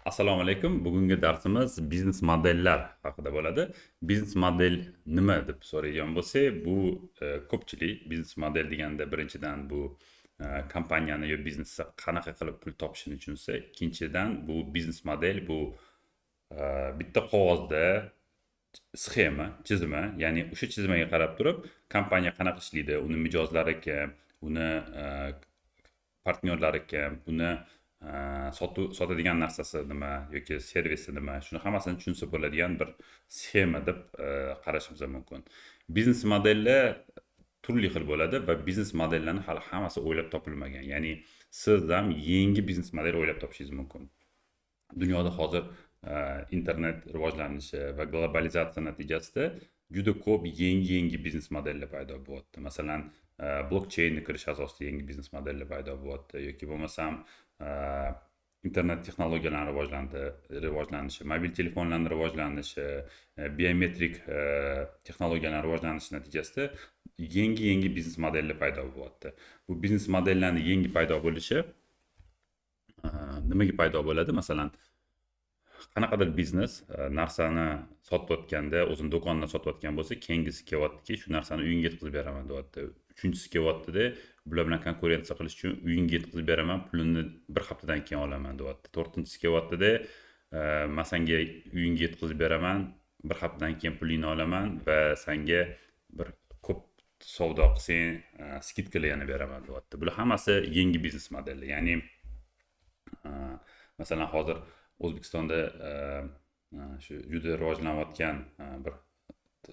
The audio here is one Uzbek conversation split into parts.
Assalomu alaykum. Bugungi darsimiz biznes modellar haqida bo'ladi. Biznes model nima deb so'raydigan bo'lsak, bu ko'pchilik biznes model deganda birinchidan bu kompaniyani yo biznesni qanaqa qilib pul topishini tushunsa, ikkinchidan bu biznes model bu bitta qog'ozda sxema, chizma, ya'ni o'sha chizmaga qarab turib kompaniya qanaqa ishlaydi, uni mijozlari kim, uni partnyorlari kim, uni sotuv sotadigan narsasi nima yoki servisi nima, shuni hammasini tushunsa bo'ladigan bir sxema deb qarashimiz mumkin. Biznes modellar turli xil bo'ladi va biznes modellarni hali hammasi o'ylab topilmagan, ya'ni siz ham yangi biznes model o'ylab topishingiz mumkin. Dunyoda hozir internet rivojlanishi va globalizatsiya natijasida juda ko'p yangi yangi biznes modellar paydo bo'lyapti. Masalan, blokcheynni kirish asosida yangi biznes modellar paydo bo'lyapti yoki bo'lmasam internet texnologiyalarini rivojlanishi, mobil telefonlarni rivojlanishi, biometrik texnologiyalarni rivojlanishi natijasida yangi yangi biznes modellar paydo bo'lyapti. Bu biznes modellarni yangi paydo bo'lishi nimaga paydo bo'ladi? Masalan, qanaqadir biznes narsani sotayotganda, o'zini do'konida sotayotgan bo'lsa, keyingisi kelyaptiki, shu narsani uyingga yetkazib beraman deyapti. Uchinchisi kelyaptida, bular bilan konkurensiya qilish uchun uyingga yetkazib beraman, pulini bir haftadan keyin olaman deyapti. To'rtinchisi kelyaptida, man sanga uyingga yetkazib beraman, bir haftadan keyin pulingni olaman va sanga bir ko'p savdo qilsang, скидка lar yana beraman deyapti. Bular hammasi yangi biznes modellar, ya'ni masalan, hozir O'zbekistonda shu juda rivojlanayotgan bir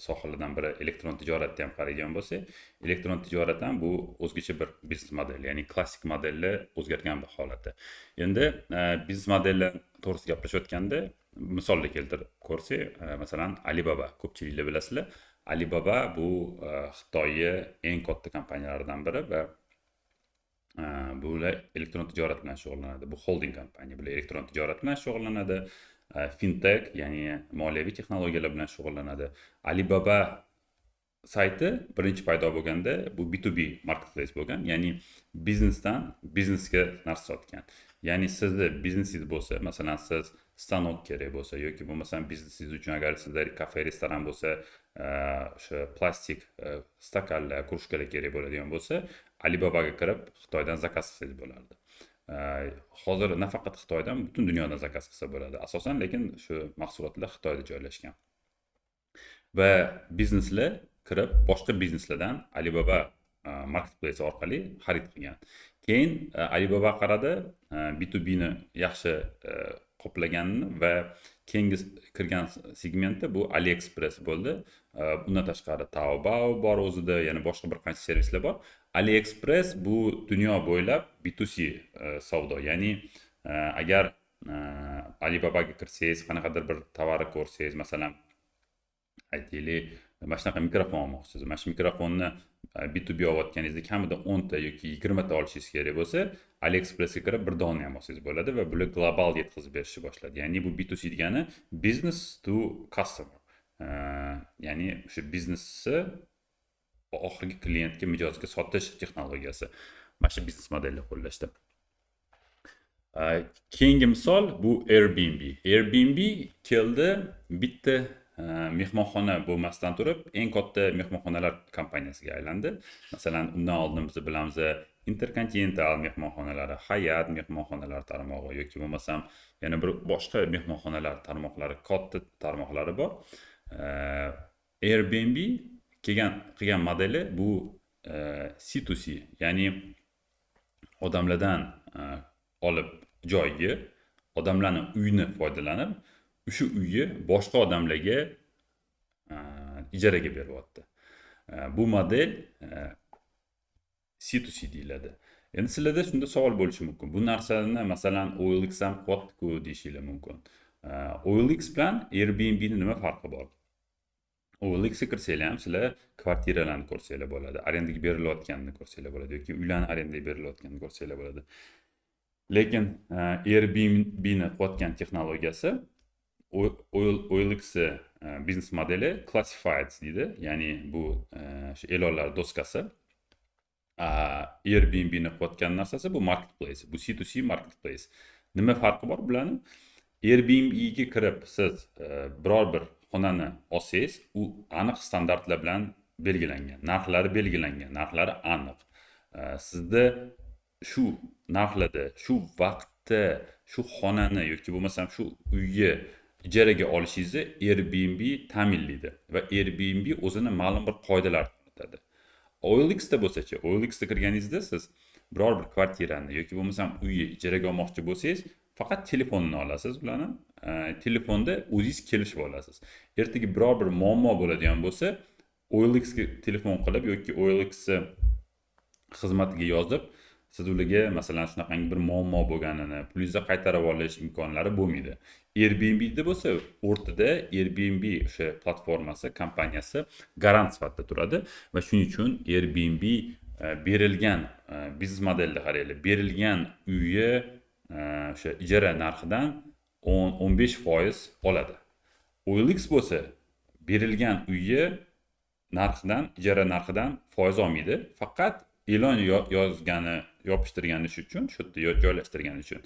sohalardan biri elektron tijoratni ham qaraydigan bo'lsak, elektron tijorat ham bu o'zgacha bir biznes model, ya'ni klassik modelni o'zgargan bir holati. Endi biznes modellar to'g'risida gaplashayotganda misollar keltirib ko'rsak, masalan, Alibaba, ko'pchiliklar bilasizlar. Alibaba bu Xitoyni eng katta kompaniyalaridan biri va bular elektron tijorat bilan shug'ullanadi. Bu holding kompaniya, bular elektron tijorat bilan shug'ullanadi, fintech, ya'ni moliyaviy texnologiyalar bilan shug'ullanadi. Alibaba sayti birinchi paydo bo'lganda bu B2B marketplace bo'lgan, ya'ni biznesdan biznesga narsa sotgan. Ya'ni sizni biznesingiz bo'lsa, masalan, siz stanok kerak bo'lsa yoki bo'lmasam biznesingiz uchun, agar sizda kafe, restoran bo'lsa, o'sha plastik stakanlar, krужкаlar kerak bo'ladigan bo'lsa, Alibabaga kirib Xitoydan zakaz qilsangiz bo'lardi. Hozir nafaqat Xitoydan, butun dunyodan zakaz qilsa bo'ladi asosan, lekin shu mahsulotlar Xitoyda joylashgan va bizneslar kirib boshqa bizneslardan Alibaba marketplace orqali xarid qilgan. Keyin Alibaba qaradi B2Bni yaxshi qoplaganini va keyingi kirgan segmenti bu AliExpress bo'ldi. Undan tashqari Taobao bor o'zida, yana boshqa bir qancha servislar bor. AliExpress bu dunyo bo'ylab B2C savdo, ya'ni agar Alibabaga kirsangiz, qanaqadir bir tovarni ko'rsangiz, masalan, aytaylik, mana shunaqa mikrofon olmoqchisiz, mana shu mikrofonni B2B olayotganingizda kamida 10 ta yoki 20 ta olishingiz kerak bo'lsa, AliExpressga kirib bir dona ham olsangiz bo'ladi va bular global yetkazib berishni boshladi. Ya'ni bu B2C degani business to customer, ya'ni o'sha biznesni oxirgi klientga, mijozga sotish texnologiyasi. Mana shu biznes modelni qo'llashdi. Keyingi misol bu Airbnb. Airbnb keldi, bitta mehmonxona bo'lmasdan turib eng katta mehmonxonalar kompaniyasiga aylandi. Masalan, undan oldin biz bilamiz Interkontinental mehmonxonalari, Hayat mehmonxonalar tarmog'i yoki bo'lmasam yana bir boshqa mehmonxonalar tarmoqlari, katta tarmoqlari bor. Airbnb kelgan, qilgan modeli bu C2C, ya'ni odamlardan olib joyga, odamlarni uyini foydalanib, o'sha uyni boshqa odamlarga ijaraga beryapti. Bu model C2C deyiladi. Endi sizlarda shunda savol bo'lishi mumkin: bu narsani, masalan, OLX ham qilyaptiku, deyishinglar mumkin. OLX bilan Airbnbni nima farqi bor? OLXga kirsanglar ham sizlar kvartiralarni ko'rsanglar bo'ladi, arendaga berilayotganini ko'rsanglar bo'ladi yoki uylarni arendaga berilayotganini ko'rsanglar bo'ladi. Lekin Airbnbni qilayotgan texnologiyasi, OLX biznes modeli classifieds deydi, ya'ni bu shu e'lonlar doskasi. Airbnbni qilayotgan narsasi bu marketplace, bu C2C marketplace. Nima farqi bor bularni? Airbnbga kirib siz biror bir xonani olsangiz, u aniq standartlar bilan belgilangan, narxlari belgilangan, narxlari aniq. Sizda shu narxlarda, shu vaqtda shu xonani yoki bo'lmasam shu uyni ijaraga olishingizni Airbnb ta'minlaydi va Airbnb o'zini ma'lum bir qoidalarni o'rnatadi. OLXda bo'lsachi, OLXda kirganingizda siz biror bir kvartirani yoki bo'lmasam uyni ijaraga olmoqchi bo'lsangiz, faqat telefonini olasiz ularni. Telefonda o'zingiz kelishib olasiz. Ertaga biror bir muammo bo'ladigan bo'lsa, OLXga telefon qilib yoki OLX xizmatiga yozib, siz ularga, masalan, shunaqangi bir muammo bo'lganini, pulingizni qaytarib olish imkonlari bo'lmaydi. Airbnbda bo'lsa, o'rtada Airbnb o'sha platformasi, kompaniyasi garant sifatida turadi va shuning uchun Airbnb berilgan biznes modelni qaranglar, berilgan uyi o'sha ijara narxidan 10-15% oladi. OLX bo'lsa, berilgan uyi narxidan, ijara narxidan foiz olmaydi, faqat e'lon yozgani, yopishtirgani uchun, shu yerda joylashtirgani uchun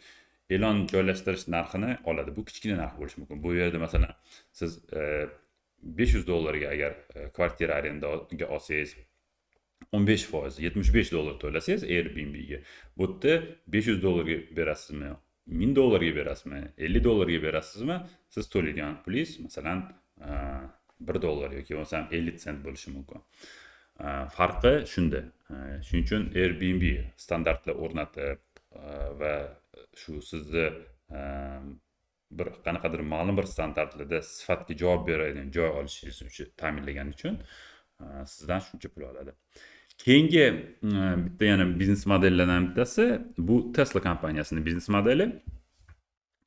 e'lon joylashtirish narxini oladi. Bu kichkina narx bo'lishi mumkin. Bu yerda, masalan, siz 500 dollarga agar kvartira arendaga olsangiz, 15%, 75 dollar to'lasangiz Airbnbga. Bu yerda 500 dollarga berasizmi, 1000 dollarga berasizmi, 50 dollarga berasizmi, siz to'laydigan pulingiz, masalan, 1 dollar yoki bo'lmasam 50 sent bo'lishi mumkin. Farqi shunda. Shuning uchun Airbnb standartlar o'rnatib va shu sizni bir qanaqadir ma'lum bir standartlarda sifatga javob beradigan joy olishingiz uchun ta'minlagani uchun sizdan shuncha pul oladi. Keyingi bitta yana biznes modellardan bittasi bu Tesla kompaniyasini biznes modeli.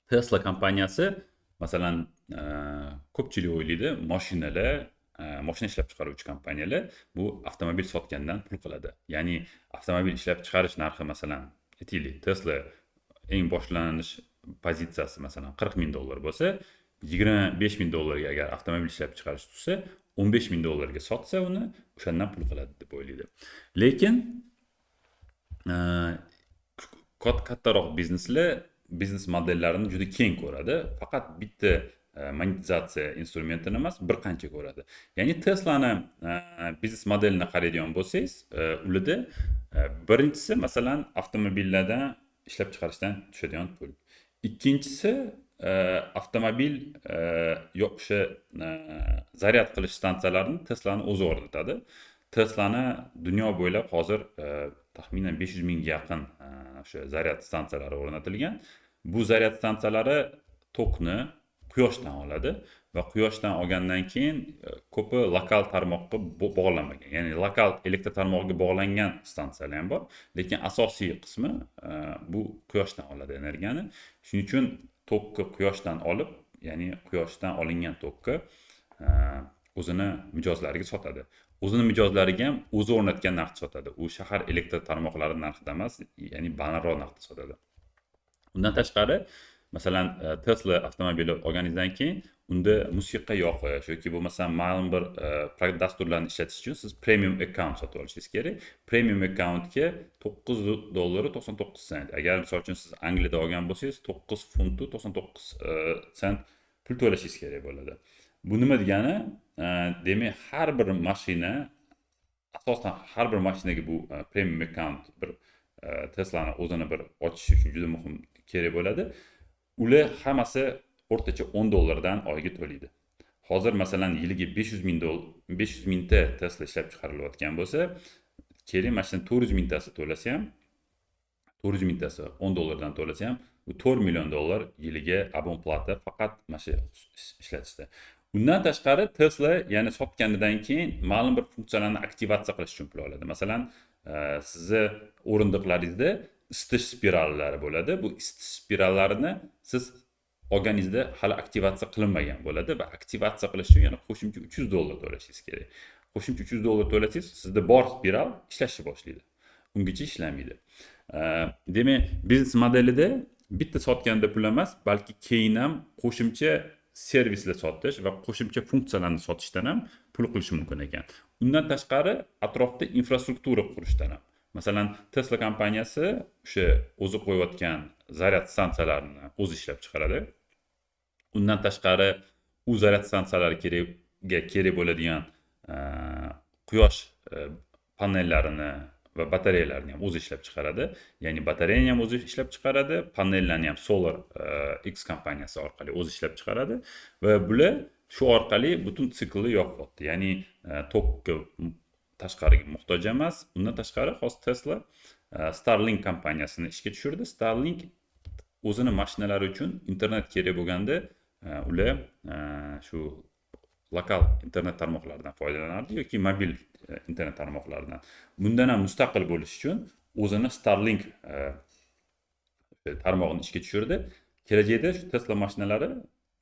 Tesla kompaniyasi, masalan, ko'pchilik o'ylaydi, moshinalar, moshina ishlab chiqaruvchi kompaniyalar bu avtomobil sotgandan pul qiladi. Ya'ni avtomobil ishlab chiqarish narxi, masalan, aytaylik, Tesla eng boshlanish pozitsiyasi, masalan, 40 ming dollar bo'lsa, 25 ming dollarga agar avtomobil ishlab chiqarish tushsa, 15 ming dollarga sotsa uni, o'shandan pul qiladi deb o'ylaydi. Lekin kattaroq bizneslar biznes modellarini juda keng ko'radi. Faqat bitta monetizatsiya instrumentini emas, bir qancha ko'radi. Ya'ni Teslani biznes modelini qaraydigan bo'lsangiz, ularda birinchisi, masalan, avtomobillardan ishlab chiqarishdan tushadigan pul. Ikkinchisi, avtomobil o'sha zaryad qilish stansiyalarini Teslani o'zi o'rnatadi. Teslani dunyo bo'ylab hozir taxminan 500 mingga yaqin o'sha zaryad stansiyalari o'rnatilgan. Bu zaryad stansiyalari tokni quyoshdan oladi va quyoshdan olgandan keyin ko'pi lokal tarmoqqa bog'lanmagan. Ya'ni lokal elektr tarmog'iga bog'langan stansiyalar ham bor, lekin asosiy qismi bu quyoshdan oladi energiyani. Shuning uchun tokki quyoshdan olib, ya'ni quyoshdan olingan tokki o'zini mijozlariga sotadi. O'zini mijozlariga ham o'zi o'rnatgan narxda sotadi. U shahar elektr tarmoqlari narxida emas, ya'ni balandroq narxda sotadi. Undan tashqari, masalan, Tesla avtomobili olganingizdan keyin unda musiqa yoqish yoki bo'lmasam ma'lum bir dasturlarni ishlatish uchun siz premium akkaunt sotib olishingiz kerak. Premium akkauntga 9 dollar 99 sent. Agar, misol uchun, siz Angliyada olgan bo'lsangiz, 9 funtu 99 sent pul to'lashingiz kerak bo'ladi. Bu nima degani? Demak, har bir mashina, asosan har bir mashinaga bu premium akkaunt bir Teslani o'zini bir ochish uchun juda muhim, kerak bo'ladi. Ular hammasi o'rtacha 10 dollardan oyiga to'laydi. Hozir, masalan, yiliga 500 ming 500 mingta Tesla ishlab chiqarilayotgan bo'lsa, keling, mana shuni 400 mingtasi to'lasa ham, 400 mingtasi 10 dollardan to'lasa ham, bu 4 million dollar yiliga абонплата faqat mana shu ishlatishda. Undan tashqari, Tesla ya'ni sotganidan keyin ma'lum bir funksiyalarni aktivatsiya qilish uchun pul oladi. Masalan, sizni o'rindiqlaringizda isitish spirallari bo'ladi. Bu isitish spirallarini siz olganingizda hali aktivatsiya qilinmagan bo'ladi va aktivatsiya qilish uchun yana qo'shimcha 300 dollar to'lashingiz kerak. Qo'shimcha 300 dollar to'lasangiz, sizda bor spiral ishlashni boshlaydi. Ungacha ishlamaydi. Demak, biznes modelida bitta sotganda pul emas, balki keyin ham qo'shimcha servislar sotish va qo'shimcha funksiyalarni sotishdan ham pul qilish mumkin ekan. Undan tashqari, atrofda infrastruktura qurishdan ham. Masalan, Tesla kompaniyasi o'sha o'zi qo'yayotgan zaryad stansiyalarini o'zi ishlab chiqaradi. Undan tashqari, u zaryad stansiyalari kerak bo'ladigan quyosh panellarini va batareyalarni ham o'zi ishlab chiqaradi. Ya'ni batareyani ham o'zi ishlab chiqaradi, panellarni ham Solar X kompaniyasi orqali o'zi ishlab chiqaradi va bular shu orqali butun siklni yopyapti. Ya'ni tokka tashqariga muhtoj emas. Undan tashqari, hozir Tesla Starlink kompaniyasini ishga tushirdi. Starlink o'zini mashinalari uchun internet kerak bo'lganda, ular shu lokal internet tarmoqlaridan foydalanardi yoki mobil internet tarmoqlaridan. Bundan ham mustaqil bo'lish uchun o'zini Starlink tarmog'ini ishga tushirdi. Kelajakda shu Tesla mashinalari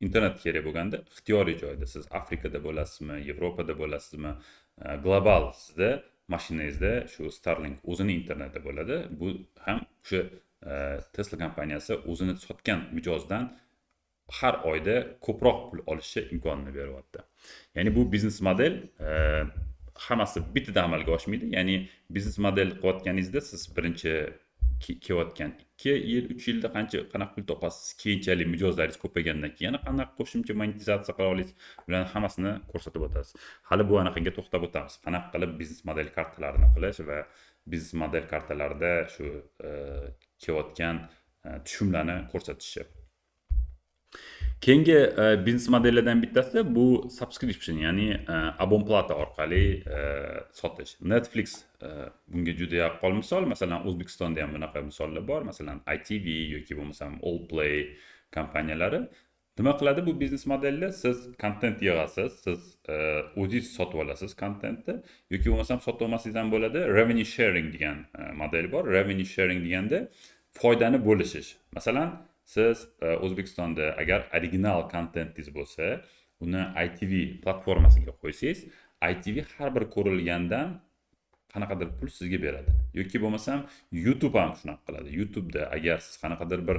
internet kerak bo'lganda ixtiyoriy joyda, siz Afrikada bo'lasizmi, Yevropada bo'lasizmi, global sizda mashinangizda shu Starlink o'zini interneti bo'ladi. Bu ham o'sha Tesla kompaniyasi o'zini sotgan mijozdan har oyda ko'proq pul olishga imkonini beryapti. Ya'ni bu biznes model hammasi bittada amalga oshmaydi. Ya'ni biznes model qilayotganingizda siz birinchi kelayotgan 2 yil, 3 yilda qancha, qanaqa pul topasiz, keyinchalik mijozlaringiz ko'paygandan keyin yana qanaqa qo'shimcha monetizatsiya qila olasiz, bularni hammasini ko'rsatib o'tasiz. Hali bu anaqaga to'xtab o'tamiz, qanaqa qilib biznes model kartalarini qilish va biznes model kartalarida shu kelayotgan tushumlarni ko'rsatishi. Keyingi biznes modellardan bittasi bu subscription, ya'ni абонплата orqali sotish. Netflix bunga juda yaqqol misol. Masalan, O'zbekistonda ham bunaqa misollar bor. Masalan, ITV yoki bo'lmasam Allplay kompaniyalari nima qiladi bu biznes modelda? Siz kontent yig'asiz, siz o'zingiz sotib olasiz kontentni yoki bo'lmasam sotib olmasangiz ham bo'ladi. Revenue sharing degan model bor. Revenue sharing deganda foydani bo'lishish. Masalan, siz O'zbekistonda agar original kontentingiz bo'lsa, uni ITV platformasiga qo'ysangiz, ITV har bir ko'rilgandan qanaqadir pul sizga beradi. Yoki bo'lmasam YouTube ham shunaqa qiladi. YouTubeda agar siz qanaqadir bir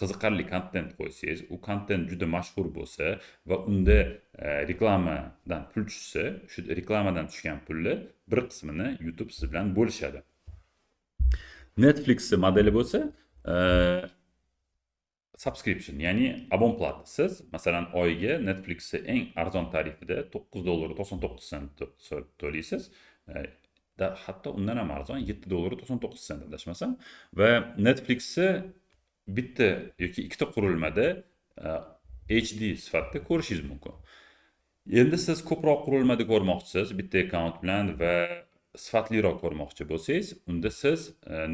qiziqarli kontent qo'ysangiz, u kontent juda mashhur bo'lsa va unda reklamadan pul tushsa, shu reklamadan tushgan pulni bir qismini YouTube siz bilan bo'lishadi. Netflix modeli bo'lsa subscription, ya'ni абонплата. Siz, masalan, oyiga Netflixni eng arzon tarifida 9 dollar 99 sent to'laysiz. Hatto undan ham arzon, 7 dollar 99 sent, adashmasam, va Netflixni bitta yoki ikkita qurilmada HD sifatida ko'rishingiz mumkin. Endi siz ko'proq qurilmada ko'rmoqchisiz bitta akkaunt bilan va sifatliroq ko'rmoqchi bo'lsangiz, unda siz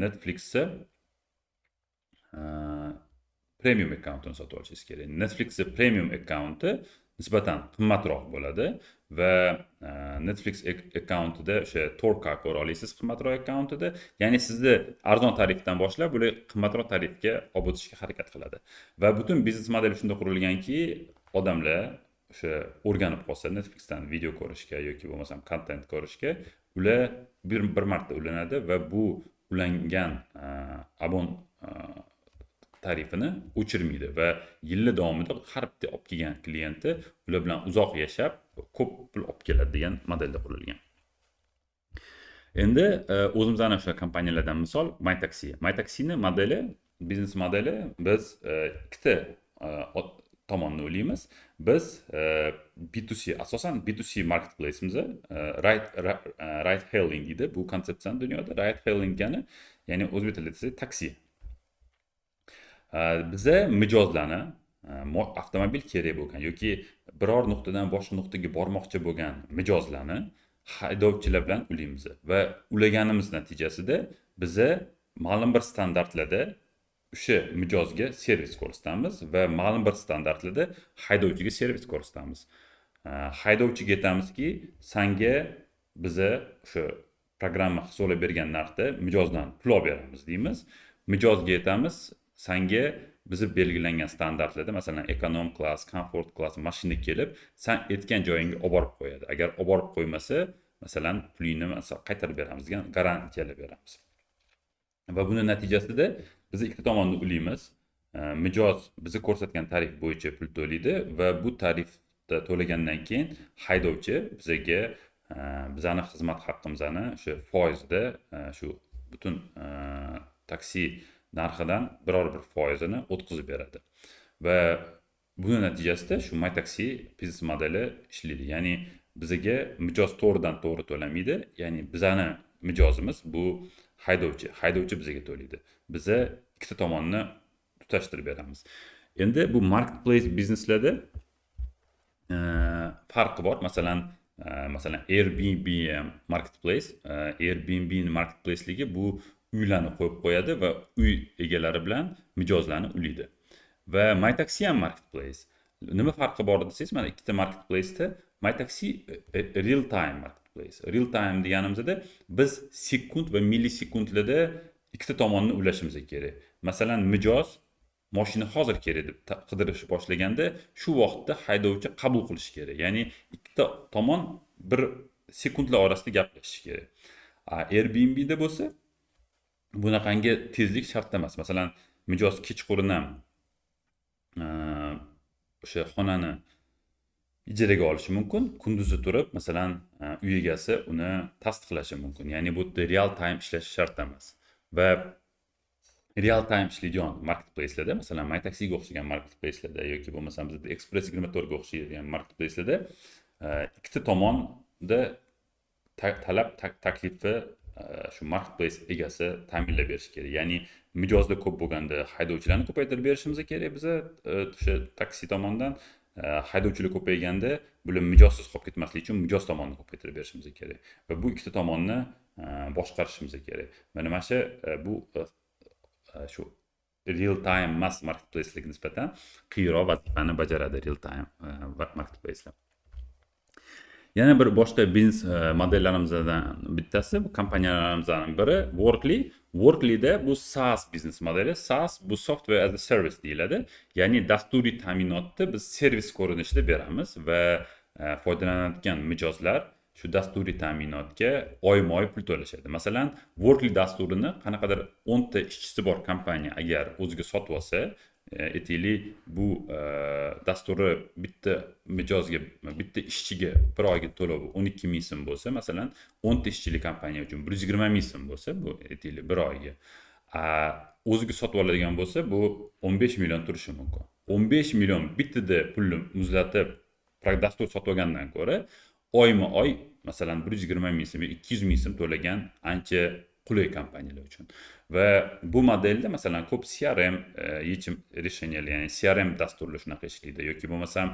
Netflixni premium akkauntini sotib olishingiz kerak. Netflixni premium akkaunti nisbatan qimmatroq bo'ladi va Netflix akkauntida o'sha 4K ko'ra olasiz qimmatroq akkauntida. Ya'ni sizni arzon tarifdan boshlab bular qimmatroq tarifga olib o'tishga harakat qiladi. Va butun biznes model shunda qurilganki, odamlar o'sha o'rganib qolsa Netflixdan video ko'rishga yoki bo'lmasam kontent ko'rishga, ular bir marta ulanadi va bu ulangan abon tarifini o'chirmaydi va yillar davomida har bitta olib kelgan klienti ular bilan uzoq yashab, ko'p pul olib keladi degan modelda qurilgan. Endi o'zimizni o'sha kompaniyalardan misol, MyTaxi. MyTaxini modeli, biznes modeli, biz ikkita tomonni o'ylaymiz. Biz B2C, asosan B2C marketplace'imiz, ride hailing deydi bu konsepsiyani dunyoda. Ride hailing degani, ya'ni o'zbek tilida desak, taksi. Biza mijozlarni, avtomobil kerak bo'lgan yoki biror nuqtadan boshqa nuqtaga bormoqchi bo'lgan mijozlarni haydovchilar bilan ulaymiz va ulaganimiz natijasida biza ma'lum bir standartlarda o'sha mijozga servis ko'rsatamiz va ma'lum bir standartlarda haydovchiga servis ko'rsatamiz. Haydovchiga aytamizki, sanga biza o'sha programma hisoblab bergan narxda mijozdan pul olib beramiz deymiz. Mijozga aytamiz, sanga bizni belgilangan standartlarda, masalan, эконом класс, комфорт класс mashina kelib, san aytgan joyingga olib borib qo'yadi. Agar olib borib qo'ymasa, masalan, pulingni, masalan, qaytarib beramiz degan garantiyalar beramiz. Va buni natijasida biz ikkita tomonni ulaymiz. Mijoz bizni ko'rsatgan tarif bo'yicha pul to'laydi va bu tarifda to'lagandan keyin haydovchi bizaga bizani xizmat haqqimizni o'sha foizda, shu butun taksi narxidan biror bir foizini o'tkazib beradi. Va Buni natijasida shu MyTaxi biznes modeli ishlaydi. Ya'ni bizaga mijoz to'g'ridan to'g'ri to'lamaydi, ya'ni bizani mijozimiz bu haydovchi, haydovchi bizaga to'laydi. Biza ikkita tomonni tutashtirib beramiz. Endi bu marketplace bizneslarda farqi bor. Masalan, Airbnb ham marketplace. Airbnb marketplaceligi bu uylarni qo'yib qo'yadi va uy egalari bilan mijozlarni ulaydi. Va MyTaxi ham marketplace. Nima farqi bor desangiz, mana ikkita marketplaceda MyTaxi real time marketplace. Real time deganimizda biz sekund va millisekundlarda ikkita tomonni ulashimiz kerak. Masalan, mijoz moshina hozir kerak deb qidirishni boshlaganda, shu vaqtda haydovchi qabul qilishi kerak. Ya'ni ikkita tomon bir sekundlar orasida gaplashishi kerak. Airbnbda bo'lsa bunaqangi tezlik shart emas. Masalan, mijoz kechqurun ham o'sha xonani ijaraga olishi mumkin, kunduzi turib, masalan, uy egasi uni tasdiqlashi mumkin. Ya'ni bu yerda real time ishlashi shart emas. Va real time ishlaydigan marketplacelarda, masalan, MyTaxiga o'xshagan marketplacelarda yoki bo'lmasam bizda Express 24ga o'xshagan marketplacelarda ikkita tomonda talab taklifni shu marketplace egasi ta'minlab berishi kerak. Ya'ni mijozlar ko'p bo'lganda haydovchilarni ko'paytirib berishimiz kerak biza o'sha taksi tomondan, haydovchilar ko'payganda bular mijozsiz qolib ketmasligi uchun mijoz tomonni ko'paytirib berishimiz kerak va bu ikkita tomonni boshqarishimiz kerak. Mana shu bu shu real time emas marketplacelarga nisbatan qiyinroq vazifani bajaradi real time marketplacelar. Yana bir boshqa biznes modellarimizdan bittasi, bu kompaniyalarimizdan biri Workly. Worklyda bu SaaS biznes modeli. SaaS bu software as a service deyiladi. Ya'ni dasturiy ta'minotni biz servis ko'rinishida beramiz va foydalanayotgan mijozlar shu dasturiy ta'minotga oyma oy pul to'lashadi. Masalan, Workly dasturini qanaqadir 10 ta ishchisi bor kompaniya agar o'ziga sotib olsa, aytaylik, bu dasturi bitta mijozga, bitta ishchiga bir oyga to'lovi 12 ming so'm bo'lsa, masalan, 10 ta ishchilik kompaniya uchun 120 ming so'm bo'lsa, bu aytaylik bir oyga. O'ziga sotib oladigan bo'lsa, bu 15 million turishi mumkin. 15 million bittada pulni muzlatib dastur sotib olgandan ko'ra oyma oy, masalan, 120 ming so'm yo 200 ming so'm to'lagan ancha qulay kompaniyalar uchun. Va bu modelda, masalan, ko'p CRM yechim решения lar, ya'ni CRM dasturlar shunaqa ishlaydi yoki bo'lmasam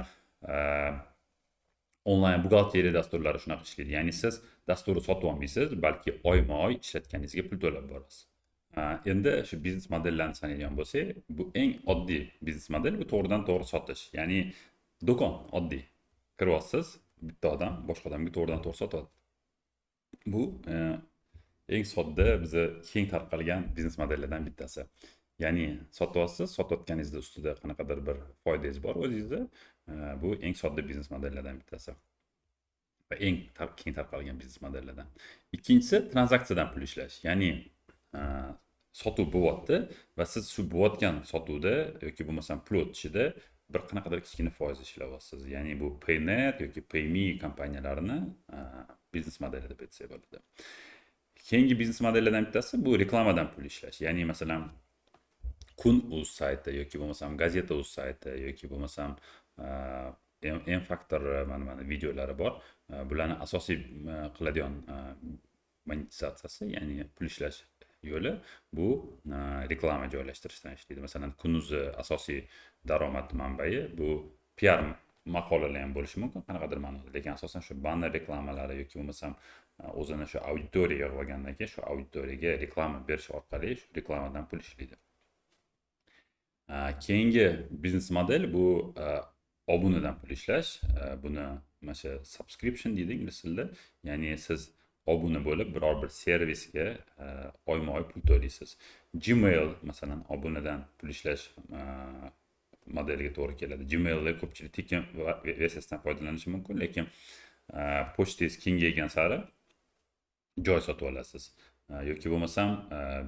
onlayn buxgalteriya dasturlari shunaqa ishlaydi. Ya'ni siz dasturni sotib olmaysiz, balki oyma oy ishlatganingizga pul to'lab borasiz. Endi shu biznes modellarni sanaydigan bo'lsak, bu eng oddiy biznes model, bu to'g'ridan to'g'ri sotish. Ya'ni do'kon oddiy. Kiryapsiz, bitta odam boshqa odamga to'g'ridan to'g'ri sotyapti. Bu eng sodda, biza keng tarqalgan biznes modellardan bittasi. Ya'ni sotyapsiz, sotayotganingizda ustida qanaqadir bir foydangiz bor o'zingizda. Bu eng sodda biznes modellardan bittasi va eng keng tarqalgan biznes modellardan. Ikkinchisi tranzaksiyadan pul ishlash. Ya'ni sotuv bo'lyapti va siz shu bo'layotgan sotuvda yoki bo'lmasam pul o'tishida bir qanaqadir kichkina foiz ishlayapsiz. Ya'ni bu Paynet yoki Payme kompaniyalarini biznes modeli deb aytsak bo'ladi. Keyingi biznes modellardan bittasi bu reklamadan pul ishlash. Ya'ni masalan, Kun.uz sayti yoki bo'lmasam Gazeta.uz sayti yoki bo'lmasam M Factor, mana videolari bor. Bularni asosiy qiladigan monetizatsiyasi, ya'ni pul ishlash yo'li bu reklama joylashtirishdan ishlaydi. Masalan, Kun.uzni asosiy daromad manbai bu PR maqolalar ham bo'lishi mumkin qanaqadir ma'noda, lekin asosan shu banner reklamalari yoki bo'lmasam o'zini shu auditoriya yig'ib olgandan keyin shu auditoriyaga reklama berish orqali shu reklamadan pul ishlaydi. Keyingi biznes model bu obunadan pul ishlash. Buni mana shu subscription deydi ingliz tilida. Ya'ni siz obuna bo'lib biror bir servisga oyma oy pul to'laysiz. Gmail, masalan, obunadan pul ishlash modeliga to'g'ri keladi. Gmailda ko'pchilik tekin versiyasidan foydalanishi mumkin, lekin pochtangiz kengaygan sari joy sotib olasiz. Yoki bo'lmasam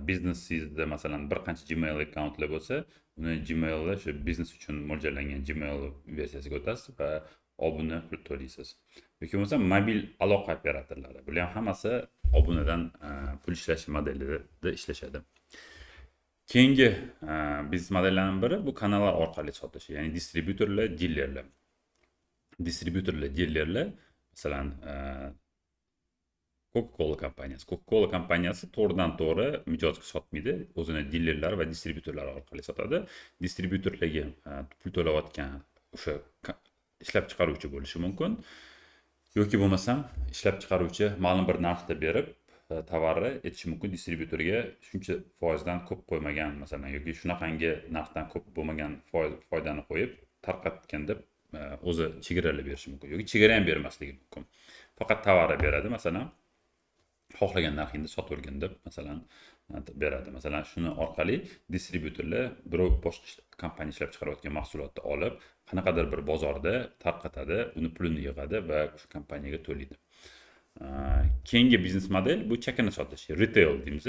biznesingizda, masalan, bir qancha Gmail akkauntlar bo'lsa, uni Gmailda shu biznes uchun mo'ljallangan Gmail versiyasiga o'tasiz va obuna pul to'laysiz. Yoki bo'lmasam mobil aloqa operatorlari. Bular ham hammasi obunadan pul ishlash modelida ishlashadi. Keyingi biznes modellarning biri bu kanallar orqali sotish, ya'ni distribyutorlar, dilerlar. Distribyutorlar, dilerlar, masalan, Coca-Cola kompaniyasi. Coca-Cola kompaniyasi to'g'ridan to'g'ri mijozga sotmaydi, o'zini dilerlar va distribyutorlar orqali sotadi. Distribyutorlarga pul to'layotgan o'sha ishlab chiqaruvchi bo'lishi mumkin yoki bo'lmasam ishlab chiqaruvchi ma'lum bir narxda berib, tovarni aytishi mumkin distribyutorga, shuncha foizdan ko'p qo'ymagan, masalan, yoki shunaqangi narxdan ko'p bo'lmagan foydani qo'yib tarqatgan deb, o'zi chegaralab berishi mumkin yoki chegara ham bermasligi mumkin, faqat tovarni beradi, masalan, xohlagan narxingda sotavergin deb, masalan, beradi. Masalan, shuni orqali distribyutorlar birov, boshqa kompaniya ishlab chiqarayotgan mahsulotni olib, qanaqadir bir bozorda tarqatadi, uni pulini yig'adi va o'sha kompaniyaga to'laydi. Keyingi biznes model bu chakana sotish, retail deymiz,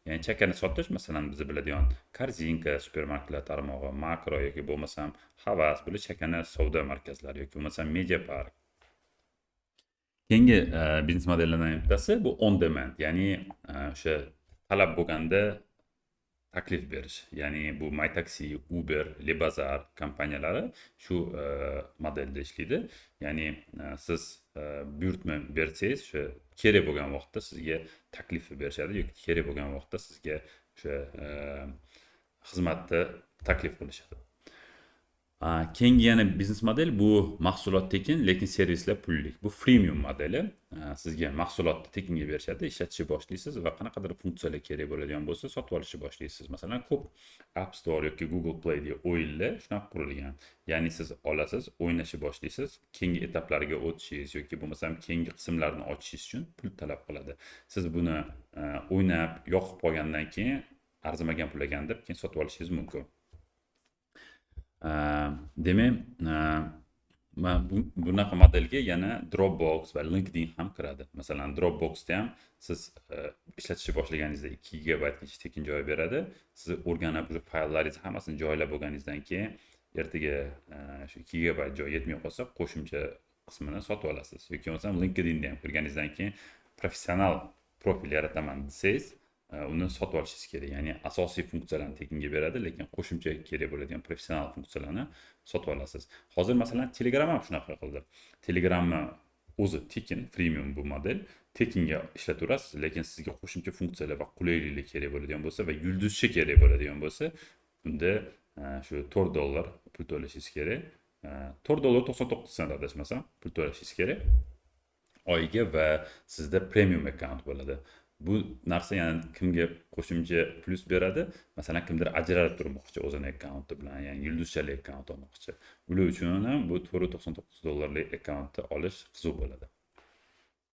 ya'ni chakana sotish. Masalan, biz biladigan Korzinka supermarketlar tarmog'i, Makro yoki bo'lmasam Havas, bular chakana savdo markazlari yoki bo'lmasam Media Park. Keyingi biznes modellardan bittasi bu on demand, ya'ni o'sha talab bo'lganda taklif berish. Ya'ni bu MyTaxi, Uber, Lebazar kompaniyalari shu modelda ishlaydi. Ya'ni siz buyurtma bersangiz, o'sha kerak bo'lgan vaqtda sizga taklif berishadi yoki kerak bo'lgan vaqtda sizga o'sha xizmatni taklif qilishadi. Keyingi yana biznes model bu mahsulot tekin, lekin servislar pullik. Bu freemium modeli. Sizga mahsulotni tekinga berishadi, ishlatishni boshlaysiz va qanaqadir funksiyalar kerak bo'ladigan bo'lsa, sotib olishni boshlaysiz. Masalan, ko'p App Store yoki Google Play'dagi o'yinlar shunaqa qurilgan. Ya'ni siz olasiz, o'ynashni boshlaysiz, keyingi etaplarga o'tishingiz yoki bo'lmasam keyingi qismlarni ochishingiz uchun pul talab qiladi. Siz buni o'ynab, yoqib qolgandan keyin arzimagan pul ekan deb keyin sotib olishingiz mumkin. Demak, bunaqa modelga yana Dropbox va LinkedIn ham kiradi. Masalan, Dropboxda ham siz ishlatishni boshlaganingizda 2 gigabaytgacha tekin joy beradi. Siz o'rganib, уже fayllaringizni hammasini joylab bo'lganingizdan keyin ertaga shu 2 gigabayt joy yetmay qolsa, qo'shimcha qismini sotib olasiz. Yoki bo'lmasam LinkedInda ham kirganingizdan keyin professional profil yarataman desangiz, uni sotib olishingiz kerak. Ya'ni asosiy funksiyalarni tekinga beradi, lekin qo'shimcha kerak bo'ladigan professional funksiyalarni sotib olasiz. Hozir, masalan, Telegram ham shunaqa qildi. Telegramni o'zi tekin, freemium bu model. Tekinga ishlataverasiz, lekin sizga qo'shimcha funksiyalar va qulayliklar kerak bo'ladigan bo'lsa va yulduzcha kerak bo'ladigan bo'lsa, unda shu 4 dollar pul to'lashingiz kerak. 4 dollar 99 sent, adashmasam, pul to'lashingiz kerak oyiga va sizda premium akkaunt bo'ladi. Bu narsa yana kimga qo'shimcha plyus beradi? Masalan, kimdir ajralib turmoqchi o'zini akkaunti bilan, ya'ni yulduzchali akkaunt olmoqchi. Ular uchun ham bu 4,99 dollarlik akkauntni olish qiziq bo'ladi.